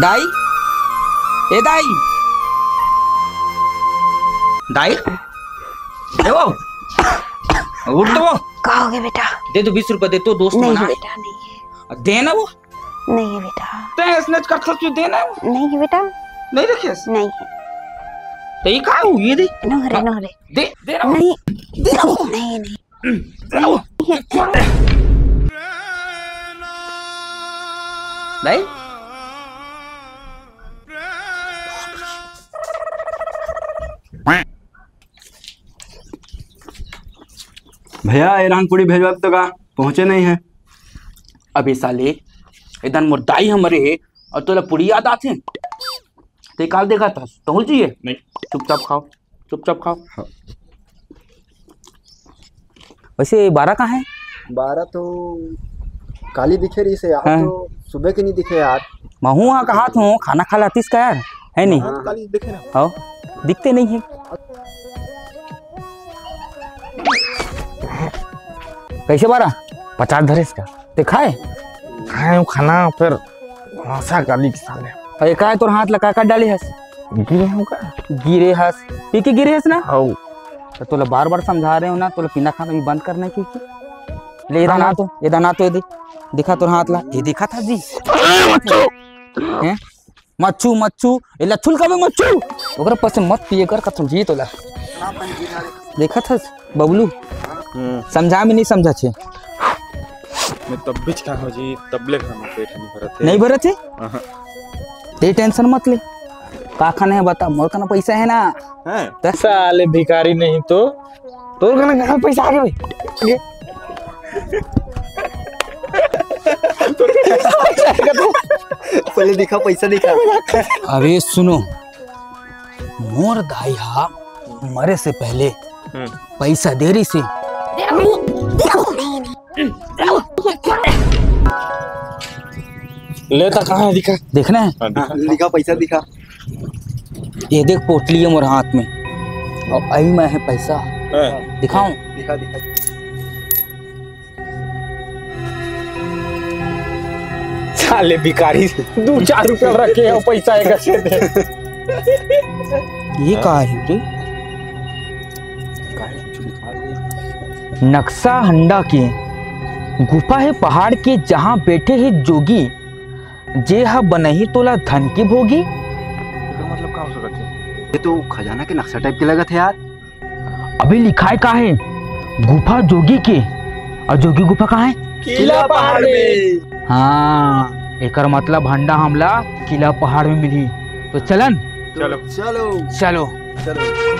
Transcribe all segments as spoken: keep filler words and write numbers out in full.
दाई, ए दाई, दाई, ए वो, उठ तो वो। का हो गया बेटा? दे तो बीस रुपए दे, तो दोस्त नहीं बना। बेटा, नहीं है। दे ना वो। नहीं है बेटा। ते ऐसने करथस तू, दे ना वो। नहीं है बेटा। नहीं रखेस? नहीं है। तो ये का हो, ये दे। नो रे, नो रे। दे, दे ना। नहीं। दे ना वो। नहीं, नहीं। नहीं। भैया, ये रहन पूड़ी भेजवा तो का पहुंचे नहीं है। अबे साले, इधर मोर दाई हमरे है और तोला पूड़ी याद आथे। ते काल देखा था, तहुल जी है? नहीं। चुपचाप खाओ, चुपचाप खाओ। हाँ। वैसे बारा कहाँ है? बारा तो काली दिखे रही से यार, हाँ। तो सुबह के नहीं दिखे यार। महू हाँ कहा था, खाना खा लातीस का यार, है नहीं? हाँ। काली दिखे ना। हाँ, दिखते नहीं है। कैसे बारा? पचास धरे इसका। ते खाए? खाए हूँ खाना, फिर नशा काली के साले। अरे काय तोर हाथ लगा का डाले हस? गिरे हूँ का? गिरे हस? पी के गिरे हस ना? हाउ। तो तोला बार-बार समझा रहे हो ना, तोला पीना खाना भी बंद करना है, की, की? ले, ये दाना तो, ये दाना तो, ये दे। दिखा तोर हाथ ला। ये दिखा था जी। अरे, मच्छू। हैं? मच्छू, मच्छू, ए लच्छुल का बे मच्छू। ओकरा पास से मत पिए कर, कसम जी तोला। देखा था बबलू? हम्म। समझा में नहीं समझा छे। मैं तब भी कहा हूँ जी, तब ले खाना पेट नहीं भरत है। नहीं भरत है? अहाँ। ते टेंशन मत ले। का खाना है बता, मोर कना पैसा है ना। हैं? त- साले भिखारी नहीं तो, तोर कना कहाँ पैसा आ गया भाई? पहले दिखा, पैसा दिखा। अबे सुनो, मोर दाई हा मरे से पहले हम्म। पैसा दे रही से। ले तो कहाँ है, दिखा। देखना है? हाँ, दिखा। हाँ, दिखा, पैसा दिखा। ये देख, पोटली है मोर हाथ में, और अभी मैं है पैसा। हाँ। दिखाऊं? दिखा, दिखा। साले भिखारी, दो चार रुपया रखे हो, पैसा एक से दे। ये का है रे? नक्शा हंडा के गुफा है पहाड़ के, जहाँ बैठे है जोगी, जे ह बनही तोला धन के भोगी। एकर मतलब का हो सकत हे? ये तो खजाना के नक्शा टाइप के लगत हे यार। अभी लिखाय का हे? गुफा जोगी के। अउ जोगी गुफा कहाँ हे? किला पहाड़ में। हाँ, एकर मतलब हंडा हमला किला पहाड़ में मिलही। तो चलन? चलो। चलो। चलो। चलो।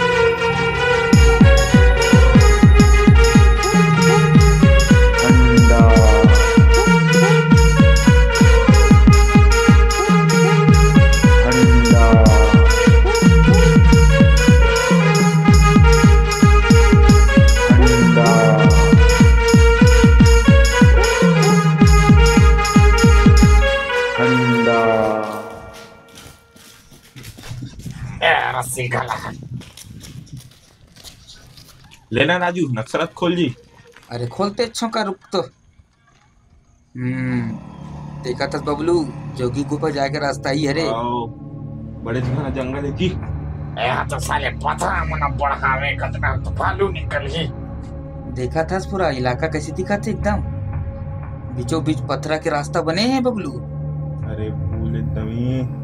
हंडा। हंडा। हंडा। हंडा। ए, रस्सी गला। लेना राजू, नक्शा खोल जी। अरे खोलते अच्छो का, रुक तो। हम्म, देखा था बबलू, जोगी गुफा जाए के रास्ता ही हरे। आओ, बड़े घना जंगल हे जी। ए, यहाँ तो साले पथरा मना बढ़ावे, कतना तो बालू निकलही। देखा था पूरा इलाका कैसे दिखा था एकदम, बीचों बीच पथरा के रास्ता बने हे बबलू। अरे फूल एकदम ही।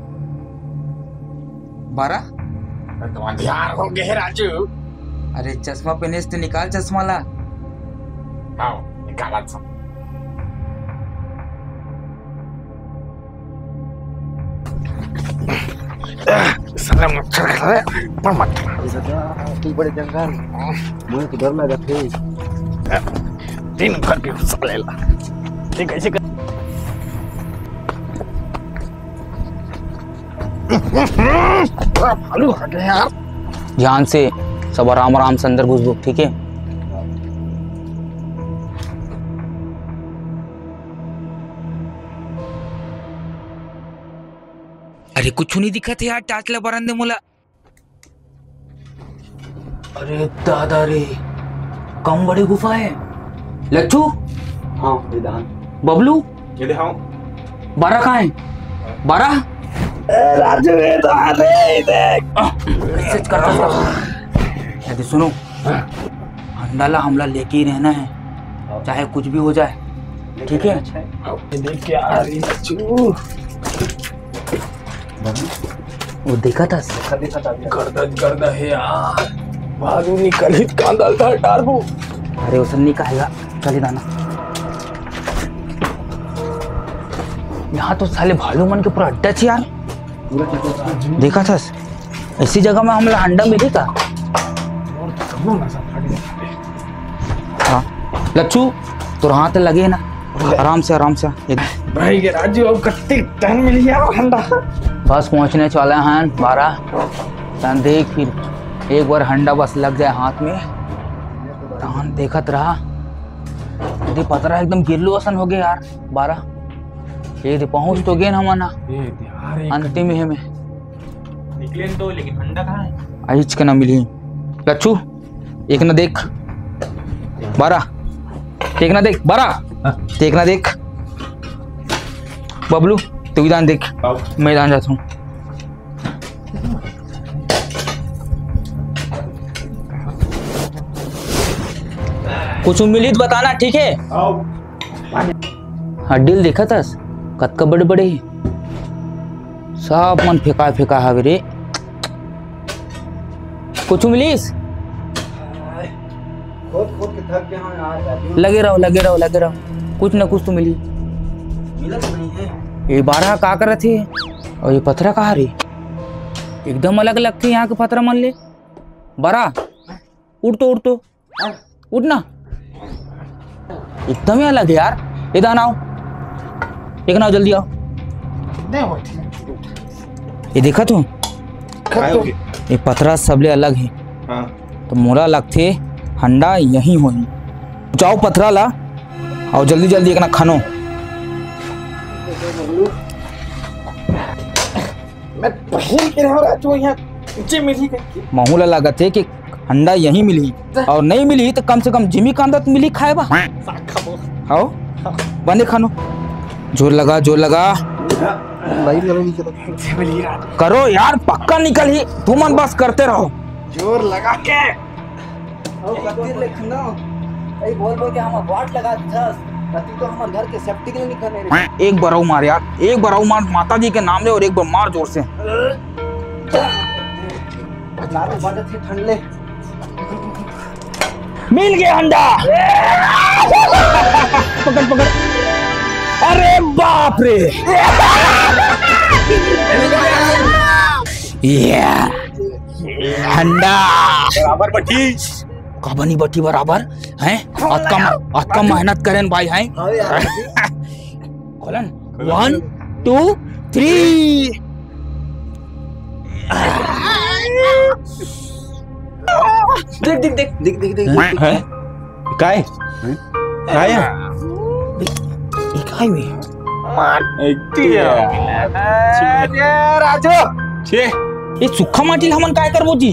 बारा? तो अंधियार हो गए राजू। अरे चश्मा पहने से तो निकाल चश्मा ला। आओ, निकाला चश्मा। साला मच्छर खा रहा है, पर मच्छर। तू बड़े जंगल, मुझे तो डर लगा थे। दिन भर के गुस्सा लेला। ये कैसे कर- भालू आ गए यार। ध्यान से सब आराम आराम से अंदर घुस दो, ठीक है? अरे कुछ नहीं दिखत हे यार, टार्च ला बरन दे मोला। अरे दादा रे, कम बड़ी गुफा हे। लच्छू? हाँ, ये दहान। बबलू? ये दे, हाँ। बारा कहाँ हे? बारा? ए, राजू, ये तो आ रहे हैं, देख। आ, कैसे करता था? यदि सुनो, हंडा ला हमला लेके ही रहना है, चाहे कुछ भी हो जाए, ठीक है? ये देख क्या आ रही है, चू। वो देखा था? देखा, देखा था अभी। गर्दा, गर्दा है यार। भालू निकलिस, कांदा ला डारबो। अरे, उसन नहीं कहेगा, चले दाना। यहाँ तो साले भालू मन के पूरा अड्डा छे यार। देखा था, ऐसी जगह में हमला अंडा मिली का? हाँ, लच्छू, तोर हाथ लगे ना, आराम से, आराम से। एक भाई के राजू, अब कत्ती टन मिल गया अंडा। बस पहुंचने वाला है बारह टन। देख, फिर एक बार हंडा बस लग जाए हाथ में, तहन देखत रहा। यदि पतरा एकदम गिल्लू असन हो गया यार, बारह। ये दे, पहुंच तो गए ना मना, ये दे, यार, एक अंतिम है में। निकले तो, लेकिन हंडा कहाँ है? आइच के ना मिली। लच्छू, एक ना देख, बारह, एक ना देख, बारह, हाँ। एक ना देख। बबलू, तू भी दान देख, आओ। मैं दान जाता हूँ। कुछ मिली तो बताना, ठीक है? आओ। हड्डी ल देखत हस, कतका बड़े-बड़े हे। सब मन फेंका-फेंका हवे रे। कुछु मिलिस? खोद खोद के थक गया हूँ यार, राजू। लगे रहो, लगे रहो, लगे रहो। कुछ ना कुछ तो मिली। मिलत नहीं है। ये बारह का करत हे? और ये पथरा कहाँ रे? एकदम अलग लगथे यहाँ के पथरा मन ले। बारह, उठ तो, उठ तो। उठ ना, एकदम ही अलग है यार। ये दान आओ, एक ना आओ, जल्दी आओ। नहीं हो, ठीक। ये देखा तू, खत्म। ये पथरा सबले अलग है। हाँ। तो मोला लगथे हंडा यही होही। जाओ पथरा ला, आओ जल्दी जल्दी, एक ना खनो। मैं पहले के रहा राजू, यहाँ नीचे मिली करके। महू ला लागत हे कि अंडा यहीं मिलही, और नहीं मिलही तो कम से कम जिमी कांदा तो मिलही खाए बर। साग खाबो। हव, बने खानो। जोर लगा, जोर लगा। लाइन लगा नीचे तक। नीचे मिली राजू। करो यार, पक्का निकलही, तुमन बस करते रहो। जोर लगा के। अउ कत्ती ले खनो, अई बोल बोल के हमर वाट लगा दथस, कत्ती तो हमर घर के सेफ्टी के लिए नहीं खने रे। एक बार अउ मार यार, एक बार अउ मार, माता जी के नाम ले और एक बार मार जोर से। लात बाजत हे ठंड ले। मिल गया अंडा। पकड़, पकड़। अरे बाप रे। ये हंडा। बराबर बटी। काबर नहीं बटी बराबर? हैं? अतका म-, अतका मेहनत करेन भाई, हैं? हाँ यार। खोलन। One, two, three। देख, देख, देख, देख, देख, देख, देख। हैं? काय? काय हे? ये काय हे? माटिया। अरे राजू। छे। ये सूखा माटी ल हमन काय करबो जी?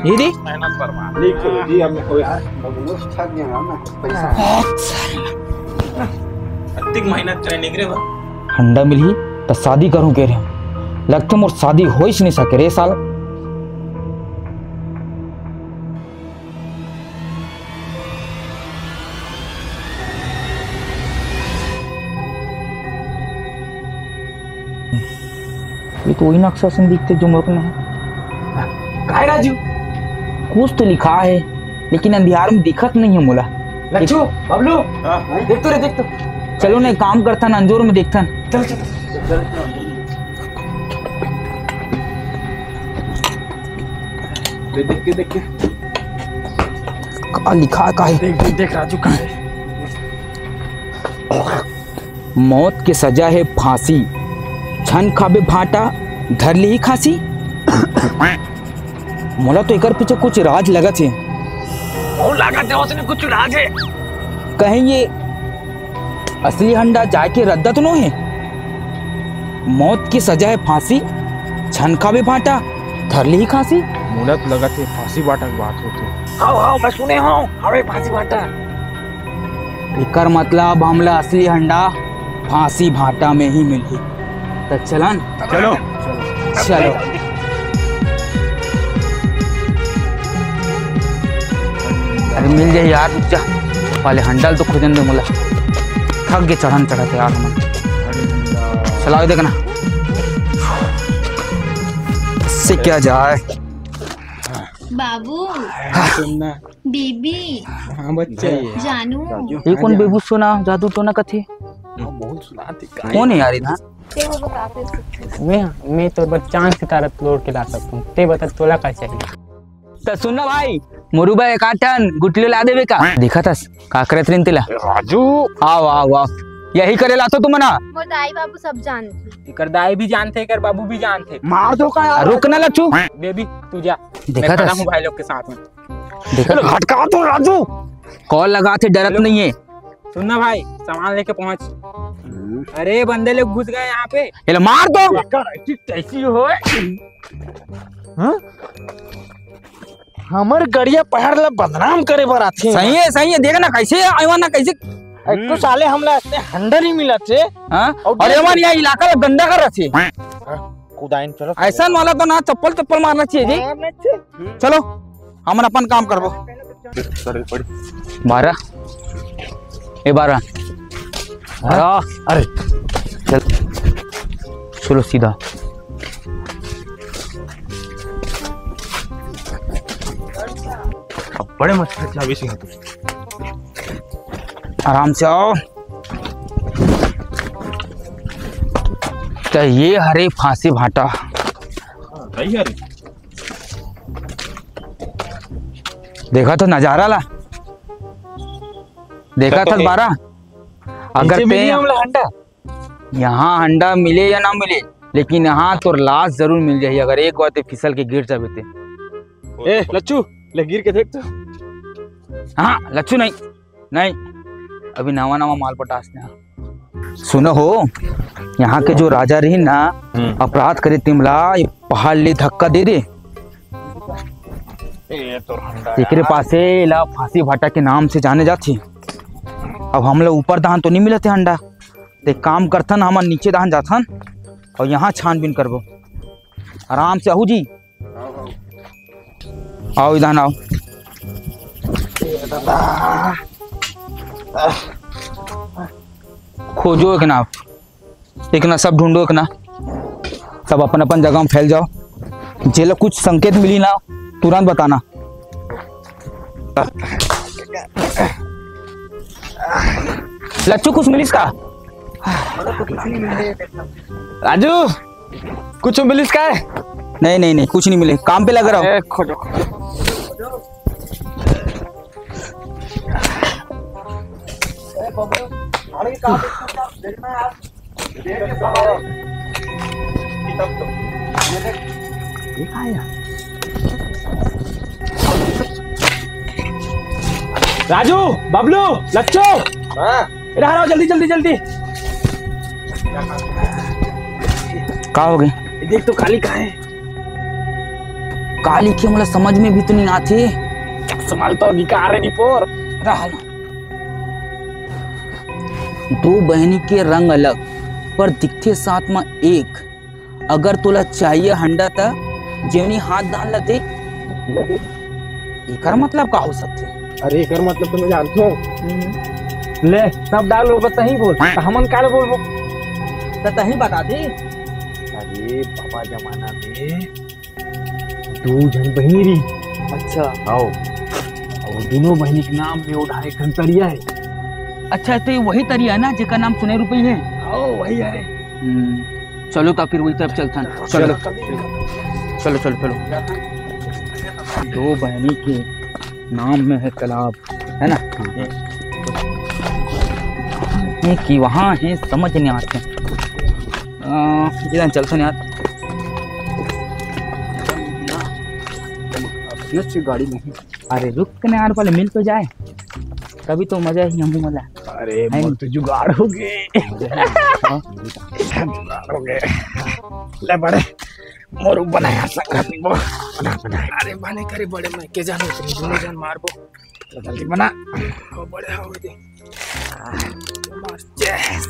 ये दे। मेहनत बर्बाद। लिख लो जी, हम कोई यार, बबलू थक गया ना, पैसा। अतिक मेहनत करे निकरे बा। हंडा मिलही त शादी करूं के रे। लगथे मोर शादी होइस नहीं सके रे साल। ये तो वही नक्शा से दिखथे जो मोर कने हे। काय राजू? कुछ तो लिखा हे, लेकिन अंधियार में दिखत नहीं हे मोला। लच्छू, बबलू, हाँ? देख तो रे, देख तो। चलो ना, एक काम करथन, अंजोर में देखथन। चल, चल, चल। देख, देख के, देख के। का लिखा हे, का हे? देख, देख, देख, राजू, का हे? मौत के सजा हे फांसी, झन खाबे भांटा, धर लिही खांसी। मोला तो एकर पीछे कुछ राज लगत हे। मोला लागत हे, ओसने कुछ राज हे। कहीं ये असली हंडा जाए के रद्दा तो नो हे? मौत की सजा हे फांसी, झन खाबे भांटा, धर लिही खांसी। मोला तो लगत हे फांसी बांटा के बात होथे। हव, हव, मैं सुने हव, हवे फांसी बांटा। एकर मतलब हमला असली हंडा फांसी भांटा में ही मिलही। त चलन। चलो। चलो। अरे मिल जाही यार, रुक जा। पहले हंडा ल तो खोजन दे मोला। थक गे चढ़न चढ़त यार हमन। चलाओ देखना। से क्या जाए? बाबू, सुनना। बीबी, हाँ, बच्चा ये। जानू। ये कौन बेबू सोना जादू टोना कथे? हाँ, बहुत सुनात हे। कौन है यार इधर? मैं, मैं तो बस चांद सितारा तोड़ के ला सकता हूँ। ते बता, तोला का चाहिए? त सुन ना भाई, मोरू बा एक आध ठन गुटली ला देबे का? देखा थस का करत रहिन तेला? राजू। आओ, आओ, आओ। यही करे लाथो तुमन हा। मोर दाई बाबू सब जानथे। एकर दाई भी जानथे, एकर बाबू भी जानथे। मार दो का यार? रुक ना लच्चू। बेबी, तू जा। देखा मैं खड़ा थस? हूँ भाई लोग के साथ में। देखा चलो, थस? हटका तो राजू। कॉल लगा थे, डरत नहीं है। सुन ना भाई, सामान लेके पहुंच। अरे बंदे लोग घुस गए यहाँ पे। ये लो, मार दो। एकर ऐसी तैसी हो। हाँ? हमर गड़िया पहाड़ ला बदनाम करे बर आथे। सही है, सही है। देख ना कैसे आइवा ना, कैसे। एक तो साले हमला ऐसे हंडर ही मिला थे। हाँ? और और ये मन यहाँ इलाका ला गंदा कर रखे। कुदाइन चलो। ऐसा वाला तो ना चप्पल चप्पल मारना चाहिए जी। मारना चाहिए। चलो, हमन अपन काम करबो। बारह, ए बारह। हाँ? अरे चल, चलो सीधा। बड़े मस्त चाबी से। आराम से आओ। त ये हरे फांसी भाटा। सही है रे। देखा तो नजारा ला, देखा तो था है। बारह। अगर इसे मिली ते हमला हंडा? यहाँ हंडा मिले या ना मिले, लेकिन यहाँ तोर लाश जरूर मिल जाही अगर एक बार ते फिसल के गिर जाबे ते। ए लच्चू, ले गिर के देख तो। हाँ लच्चू नहीं, नहीं, अभी नवा नवा माल पटास ने। सुनो हो, यहाँ के जो राजा रही ना, हम्म। अपराध करे तिमला ये पहाड़ ले धक्का दे दे। ए, तो हंडा एकरे यार। पासे एला फांसी भाटा के नाम से जाने जाथे। अब हमला ऊपर दाहन तो नहीं मिलत हे हंडा, ते काम करथन, हमन नीचे दाहन जाथन और यहाँ छानबीन करबो। आराम से आहू जी, आओ इधर आओ। खोजो एक ना, एक ना सब ढूंढो एक ना, सब अपन अपन जगह में फैल जाओ। जेला कुछ संकेत मिली ना, तुरंत बताना। लच्चू कुछ मिलिस का? राजू, कुछ मिलिस का? नहीं नहीं नहीं, कुछ नहीं मिले, काम पे लग रहा हूँ। ए, खोजो, खोजो। राजू, बबलू, लच्चू, हाँ। इधर आओ जल्दी जल्दी जल्दी। का हो गई? देख तो काली का है। काली के मोला समझ में भी तो नहीं आथे। चश्मा तो निकाल रे निपोर। रहा ना। दो बहनी के रंग अलग, पर दिखथे साथ में एक। अगर तोला चाहिए हंडा त जेवनी हाथ दान लते। एकर मतलब का हो सकथे? अरे एकर मतलब तो मैं जानथों। ले, सब डाल लो, बस तही बोल। त हमन काले बोलबो? त तही बता दे। अरे बाबा जमाना में दू झन बहिनी रही। अच्छा। आओ। और दोनों बहिनी के नाम में वो ढाई ठन तरिया है। अच्छा, तो ये वही तरिया है ना जेकर नाम सुनहरी रुपई है? आओ, वही है। हम्म, चलो तो फिर वही तरफ चलथन। चलो। चलो, चलो, चलो। दो बहिनी के नाम में है तालाब, है ना? ये कि वहाँ है, समझ नहीं आते। आ, इधर चलथन यार। अपने से गाड़ी नहीं। अरे रुक के ना यार, पहले मिल तो जाए, तभी तो मजा ही हमू वाला। अरे है मोर नी? तो जुगाड़ हो गए। हाँ? जुगाड़ हो गए। ले बड़े, मोर बनाया संगत वो। बना, बना। अरे बने करे बड़े, मैं के जानो तुम दोनों जन मारबो। तो जल्दी बना। ओ बड़े हो गए। मार, yes।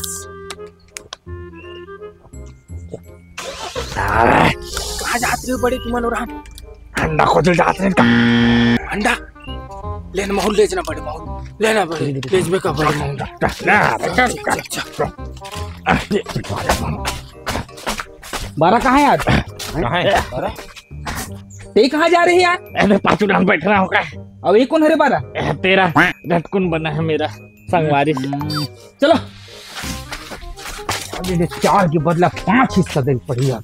कहाँ जात रहे बड़े तुमन और हम? अंडा खोजे जात रहे का? अंडा? लेना महू, ले जाना बड़े महू। लेना बड़े, ले जाबे का बड़े महू। ना, चल, चल, चल। बारा कहाँ है यार? कहाँ है? बारा? ते कहाँ जा रहे हैं यार? अरे पाछू डाल बैठ रहा हूँ का? अब ये कौन हरे बारा? ए, तेरा रटकुन बना है मेरा संगवारी। हम्म। चलो। अरे रे, चार के बदला पांच हिस्सा दे पड़ी यार।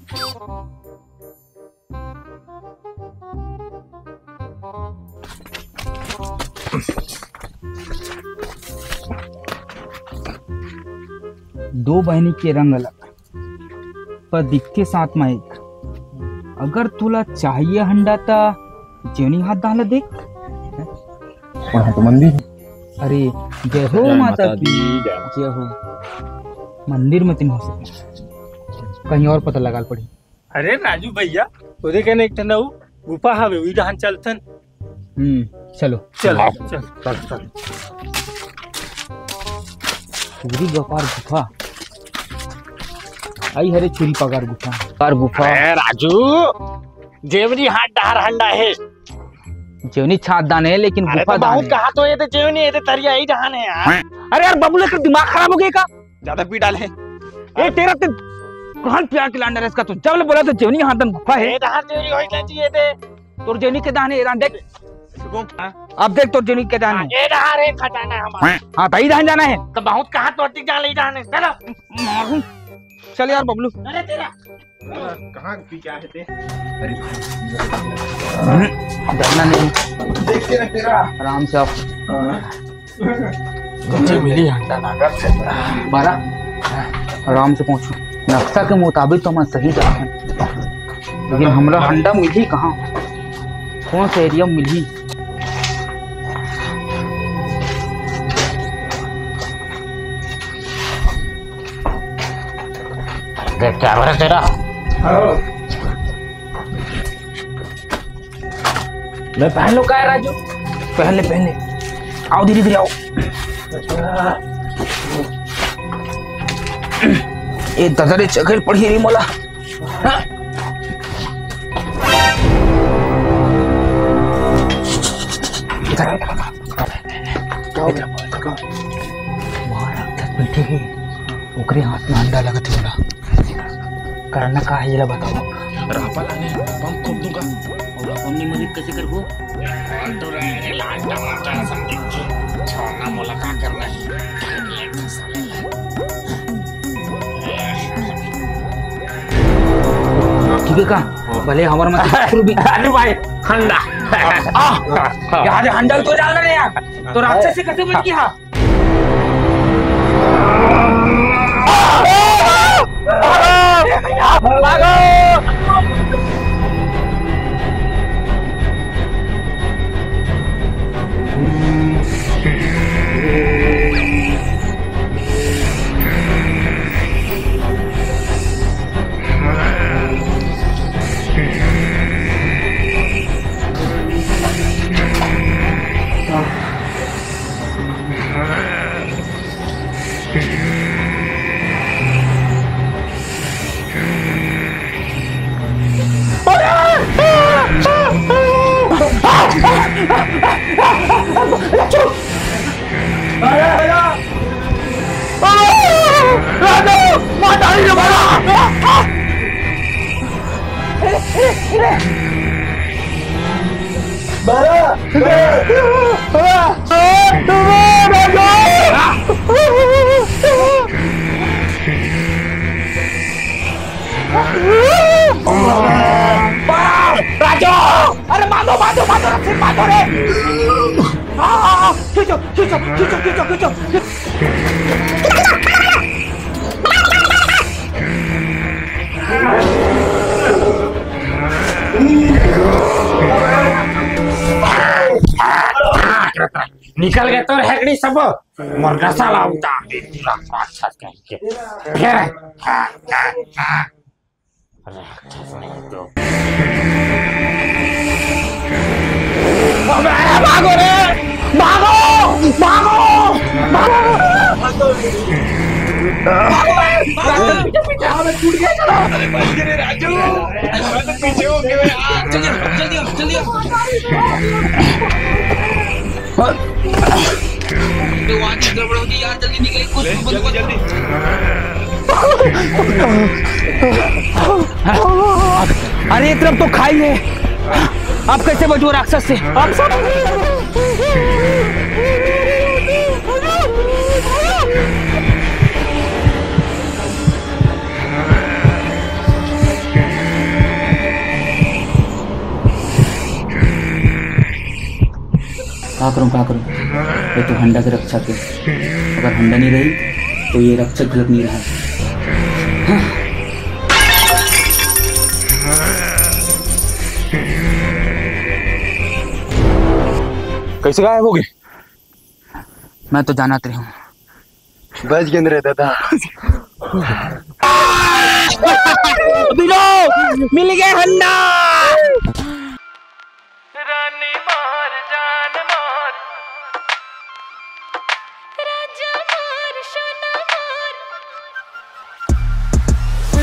दो बहनी के रंग अलग, पर दिखथे साथ में एक। अगर तुला चाहिए हंडा, ता जेवनी हाथ दान ला देख। वहाँ तो मंदिर है। अरे, जय हो जय माता माता की। दी, जय माता। जय हो। मंदिर में तो नहीं हो सकता, कहीं और पता लगा पड़ी। अरे राजू भैया, ओदे कने एक ठन अउ गुफा हवे, उही डहान चलथन। हम्म, चलो। चल, आओ। चल, चल, चल। चूरी गपार गुफा। आई हरे चूरी पगार गुफा। पगार गुफा। अरे राजू, जेवनी हाथ डहार हंडा हे। जेवनी छात दान हे, लेकिन अरे गुफा तो दान बहुत हे। कहा तो ये तो जेवनी, ये तो तरिया ही डहान हे यार। अरे यार, बबलू का दिमाग खराब हो गया का? ज्यादा पी डाले। ए, तेरा ते कौन प्यार के लांडा इसका तू? जब ले बोला तो जेवनी हाथ दान गुफा हे। ए, डहार जेवनी होई ना चाहिए थे। तोर जेवनी के दान हे, रान देख। घूम। हाँ? अब देख तोर जेवनी के दान हाँ, हे। ये डहार हे खजाना हमारा। हाँ, तई दान जाना हे। तो बहुत कहा तो टिक जा ले जाने। चलो। मारू। चल यार बबलू। अरे तेरा। कहाँ पी के आए थे? अरे भाई, डरना नहीं। देखते रहे तेरा। आराम से आओ। हाँ। कच्चे मिली हंडा नागर से। बारा, आराम से पहुंचो। नक्शा के मुताबिक तो मैं सही जा रहा हूँ, लेकिन हमरा हंडा मिली कहाँ? कौन सा एरिया मिली? देख क्या भरे तेरा। मैं पहन लो का है राजू? पहन ले, पहन ले। आओ धीरे धीरे आओ। ए दादा रे, चघेल पड़ी रे मोला। हाँ? इधर आ, इधर आ। वहाँ राक्षस बैठे हे, ओकरे हाथ में हंडा लगत हे मोला। करना का हे, येला बताओ। रापा लाने, बम खोप दूंगा। अउ अपन नहीं मदद कैसे करबो? तो रे, लाल टमाटर समझ के। छोड़ना मोला का करना हे। ठीक है का? भले हमारे मत शुरू भी। अरे भाई, हंडा। आ, यहाँ से हंडा तो डाल रहे यार। तो राक्षस से कैसे बच गया? भागो! राजू! अरे मारो, मारो, मारो, रस्सी मारो रे। हाँ, हाँ, हाँ, खींचो, खींचो, खींचो। निकल गए तोर हेकड़ी सब, मोर नशा ला उतार दे, पूरा राक्षस कहीं के। फिर, राक्षस नहीं तो। अबे, भागो रे, भागो, भागो, भागो। पीछे, पीछे, पीछे। हाँ, मैं छूट गया, चलो। अरे, बच गए रे राजू। मैं तो पीछे हो गया यार। जल्दी आओ, जल्दी आओ, जल्दी आओ। तो आज गड़बड़ होगी यार, जल्दी निकले, कुछ ले, बंद जल्दी, कर। जल्दी। अरे, ये तरफ तो खाई है। अब कैसे बचो राक्षस से? अब सब का करूं, का करूं? ये तो हंडा के रक्षा के, अगर हंडा नहीं रही तो ये रक्षक घलक नहीं रहा। कैसे गायब हो गए? मैं तो जानत रही हूँ। बच गेंद रे दादा। मिलो, मिल गए हंडा। रानी मोर जान मोर, राजा मोर सोना मोर।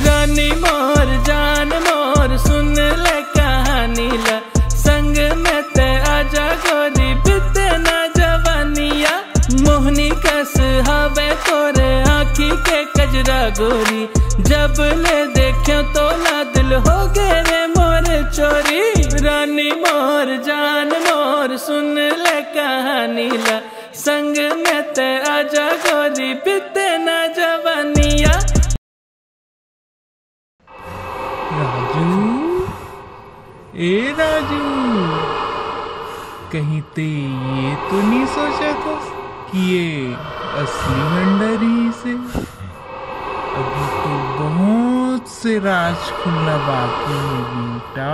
रानी मोर जान मोर, सुन ले कहानी ला, संग में ते आजा गोरी, बीते ना जवानिया। मोहनी कस हवे तोरे आँखी के कजरा गोरी, जब ले देख्यो तो ना दिल हो गए रे मोर चोरी। रानी मोर जान मोर, सुन ले कहानी ला, संग में ते आजा गोरी, बीते ना जवानिया। राजू, ए राजू, कहीं ते ये तो नहीं सोचा था कि ये असली हंडा रही से? अभी तो बहुत से राज खुलना बाकी है बेटा।